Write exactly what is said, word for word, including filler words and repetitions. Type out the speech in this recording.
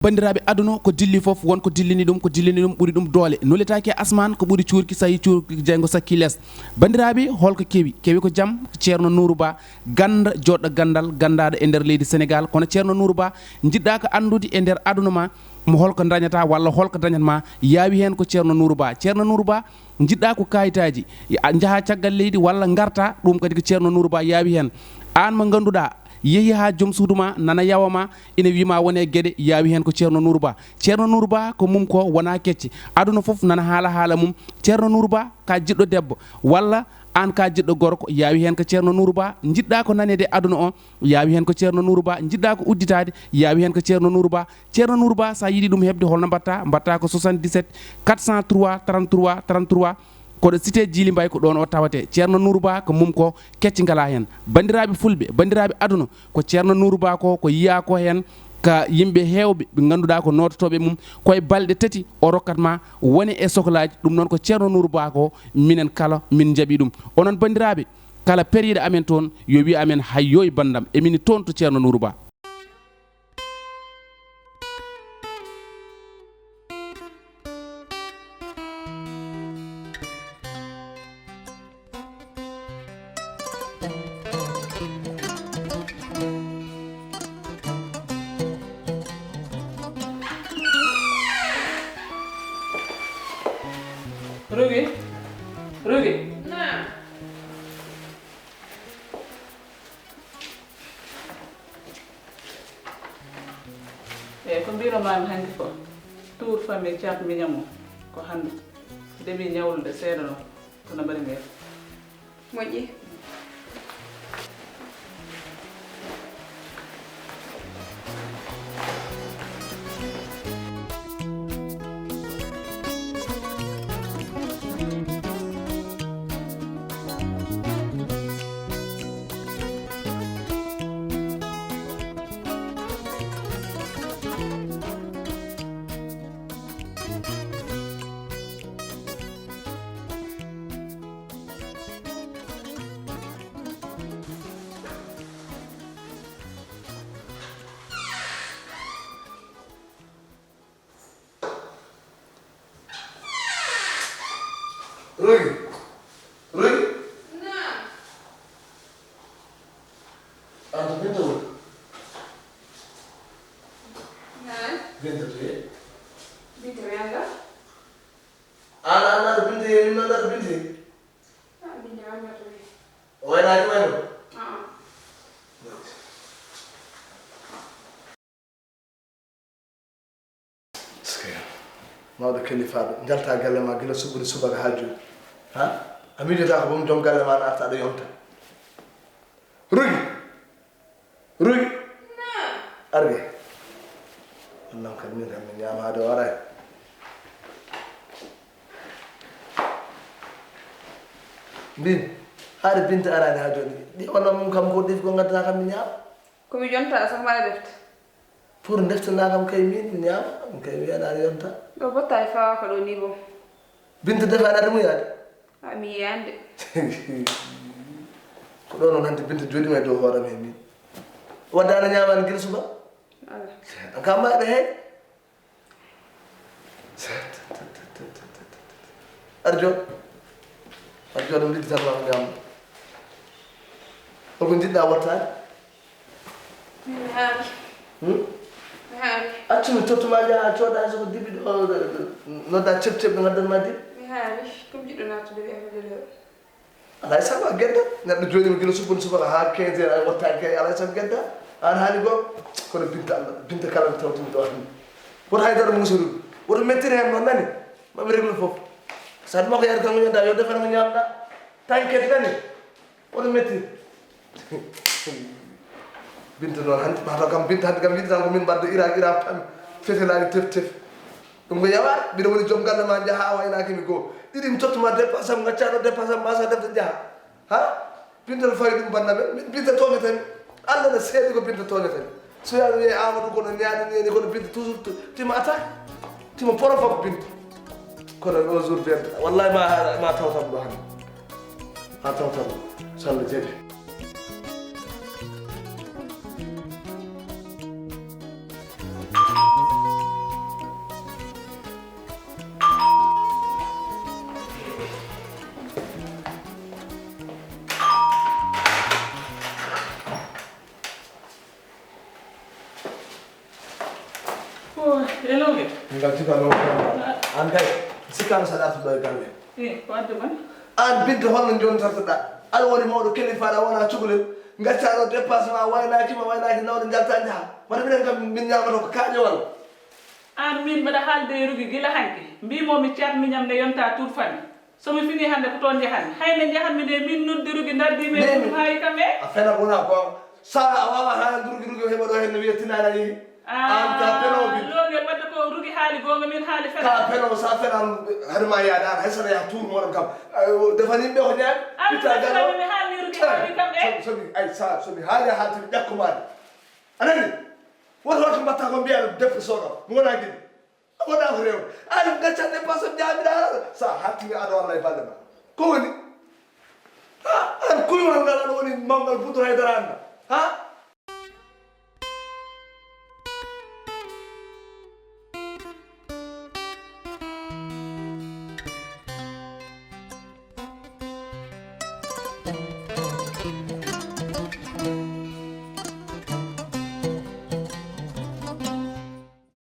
Banndiraaɓe, aduna ko dilli fof, won ko dillini ɗum, ko dillini ɗum ɓuri ɗum doole. Nuletaake e asmaan, ko ɓuri cuurki, so yii cuurki jeyngo sakki lees. Banndiraaɓe, holko kewi? Kewi ko jam, ko Ceerno Nuuru Ba, gannda, joɗɗo ganndal, ganndaaɗo e nder leydi Senegaal. Kono Ceerno Nuuru Ba, njiɗɗa ko anndude e nder aduna ma, mo holko dañata walla holko dañat ma, yaawi heen ko Ceerno Nuuru Ba. Ceerno Nuuru Ba, njiɗɗa ko kayitaaji, a njaha caggal leydi walla ngarta, ɗum kadi ko Ceerno Nuuru Ba yaawi heen. Aan mo ngannduɗaa, yehi haa joom suudu ma nana yawa ma, ina wii ma wone geɗe, yaawi heen ko Ceerno Nuuru Ba. Ceerno Nuuru Ba ko mum ko wona kecce. Aduna fof nana haala haala mum. Ceerno Nuuru Ba ka jiɗɗo debbo, walla aan ka jiɗɗo gorko, yaawi heen ko Ceerno Nuuru Ba. Njiɗɗa ko naneede aduna o, yaawi heen ko Ceerno Nuuru Ba. Njiɗɗa ko udditaade, yaawi heen ko Ceerno Nuuru Ba. Ceerno Nuuru Ba, so a yiɗi ɗum heɓde, holno mbaɗta? Mbaɗta ko soixante-dix-sept quatre cent trois trente-trois trente-trois. Koɗo cité Djily Mbaye, ko ɗoon o tawate. Ceerno Nuuru Ba ko mum ko kecci ngalaa heen. Banndiraaɓe fulɓe, banndiraaɓe aduna, ko Ceerno Nuuru Ba ko, ko yiyaa ko heen ka yimɓe heewɓe ɓe ngannduɗaa ko noototooɓe mum, ko e balɗe tati o rokkat ma wone e soklaaji. Ɗum noon ko Ceerno Nuuru Ba ko, minen kala min njaɓi ɗum. Onon banndiraaɓe, kala periiɗo amen toon, yo wiy amen, "Hayyo e banndam, emin toon to Ceerno Nuuru Ba." Rugi, Rugi. Naam. Eyi, ko mbino maami hanki ko, tour famille Thiat Mignane o, ko hannde. Deɓi ñawlude seeɗa noon, kono mbaɗi mi. Moƴƴi. Rugi. Rugi. Naam. An to Binta woni? Naam. Binta to ye? Binta mi annda. An a annda to Binta ye, min mi annda to Binta ye? Ah, Binta mi annda to ye. O waynaaki wayno? Ah. Mawɗo kelifaaɗo, njalta galle ma gila suɓude subaka haa jooni. Ha? A miijotaako boom joom galle ma na arta aɗa yonta. Rugi! Rugi! Arge. Annan kam min kam mi ñaama haade o araani. Mbin, haade Binta araani haa jooni. Ɗi wonno mum kam ko ɗif ko ngaddanaa kam mi ñaama. Ko mi jonta sax mbaɗa defte. Pour ndeftana kam kay min mi ñaama, ɗum kay mi wiyanaani yonta. Ɗo botta e fawa ko ɗo ni bo. Binta defa aɗa ɗum yaade? A mi yande. Ko ɗo noon hannde Binta jooɗima e dow hoore am he min. Wadde ana ñaamaani gila suba? Ala. An kam ma aɗa heewi? Arjo. Arjo ɗum lidditan ma ko ñaamɗo. Holko njiɗɗa wattaade? Mi haari. Hmm? Mi haari. Accu mi tottu ma jaha cooda so ko dibi ɗo, nodda cep cep ɓe ngaddan ma dibi. Mi haari. Ko mi jiɗɗo nattude ɓe e holle ɗo. Alaa e sago a gedda. Neɗɗo jooɗiima gila suppude subaka haa quinze heures, a wattaani kay, alaa e sago gedda. Aan haali goo, kono Binta Allah, Binta kala mi tawtimi ɗo hannde. Woto hay dara muusa ɗum. Woto mettiri heen noon, nani? Ma mi régler fof. So adii ma ko yahata tan ko ñanda, yo defan ko ñaamɗa. Tan kadi, nani? Woto mettiri. Binta noon hannde, mataw kam Binta hannde kam yiɗi tan ko min mbaɗda ira, ira pam, fetelaaji tef tef. Ɗum ko yawaare, mbiɗa woni joom galle ma, njaha a waynaaki mi goo. Ɗiɗi mi tottuma dépense am, ngaccaɗo dépense am, mbasa defde njaha. Ha? Binta no fawi ɗum banna ɓe, min Binta tooñata mi. Allah no seedi ko Binta tooñata mi. So yaa mi wiye Amadou kono ñaani neni kono Binta toujours to-, tima attaque. Tima provoque Binta. Kono un jour Binta, wallahi ma, ma tawtam ɗo hannde. Ma tawtam ɗo. So Allah jaɓi. Oh, e lowge. Ngal sikka noon. An kay, sikkaano saɗa artuɗo e galle. Eh, ko addu ma? An Binta, holno jontortoɗa? Aɗa woni mawɗo kilifa, aɗa wona cukalel. Ngaccaɗo dépassement, waynaaki ma, waynaaki nawde njalta njaha. Wata minen kam min ñaamata ko kaaƴe walla? An min mbaɗa haalde e Rugi gila hanki. Mbimo mi caat miñam ne yonta turfani. So mi fini hannde ko toon njahanmi. Hay nde njahanmi nde min noddi Rugi ndardi mi e ɗum hayi kam e. A fena wona ko. Sa a wawa haalande Rugi, Rugi o heɓa ɗo hen no wiya tinani a yehi. An ka penowo bi. Lowgel wadde ko Rugi haali goonga, min haali fena. Ka penowo, sa fenan haɗuma yaade an hay sana yaha tuur moɗon kam. Defani yimɓe ko ñaami. An mi fenani mi haalni Rugi haali kam e. Somi ay sa somi haali a haaltimi ƴakkumaade. A nani? Woto woto mbatta ko mbiyaɗo debbo soɗo mi wona gidi. A wona ko rewde. Aɗa gaccanɗe paso jamiɗa sa hattini aɗa walla e balle ma. Ko woni? Ha? An kuymal ngal aɗa woni mawgal budur haydara anna. Ha?